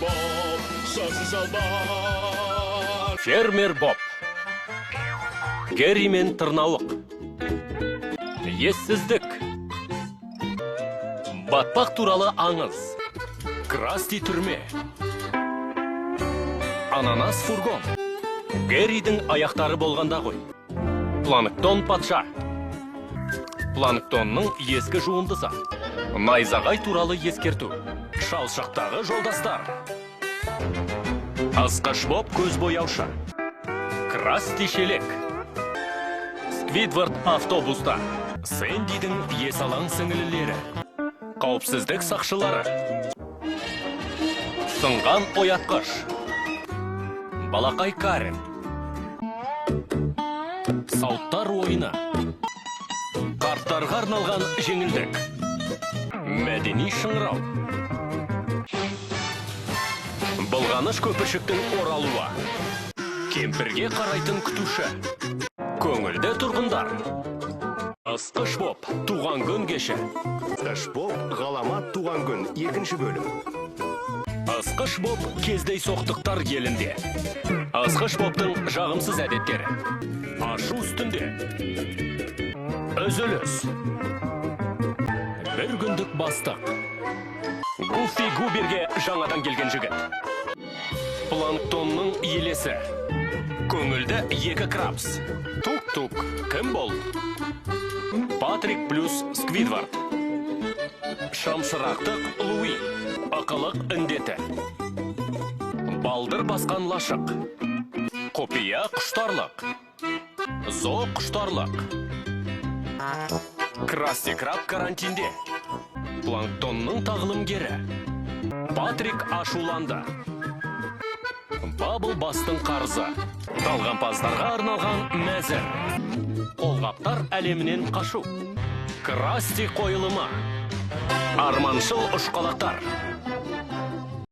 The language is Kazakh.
Боб, жасыл шалбар. Фермер Боб. Герри мен тырнауық. Ессіздік. Батпақ туралы аңыз. Красти түрме. Ананас фургон. Герридің аяқтары болғанда ғой. Планктон патша. Планктонның ескі жуындысы. Найзағай туралы ескерту. Шалшықтағы жолдастар. Ысқыш Боб көз бояушы. Красти шелек. Сквидвард автобуста. Сэндидің есалаң сіңілілері. Қауіпсіздік сақшылары. Сынған оятқыш. Балақай Карен. Сауттар ойыны. Қарттарға арналған жеңілдік. Мәдени шыңырау. Былғаныш көпіршіктің оралуы. Кемпірге қарайтын күтуші. Көңілді тұрғындар. Ысқыш Боб туған күн кеші. Ысқыш Боб ғаламат туған күн, екінші бөлім. Ысқыш Боб кездейсоқтықтар елінде. Ысқыш Бобтың жағымсыз әдеттері. Ашу үстінде. Үзіліс. Бір күндік бастық. Гуфи Губерге жаңадан келген жігіт. Планктонның елесі. Көңілді екі крабс. Тук-тук. Кім бол? Патрик плюс Сквидвард. Шамшырақтық Луи. Ықылық індеті. Балдыр басқан лашық. Құпия құштарлық. Зоо құштарлық. Красти Краб карантинде. Планктонның тағылымгері. Патрик ашуланды. Бабл бастың қарызы. Талғампаздарға арналған мәзір. Қолғаптар әлемінен қашу. Красти қойылымы. Арманшыл ұшқалақтар.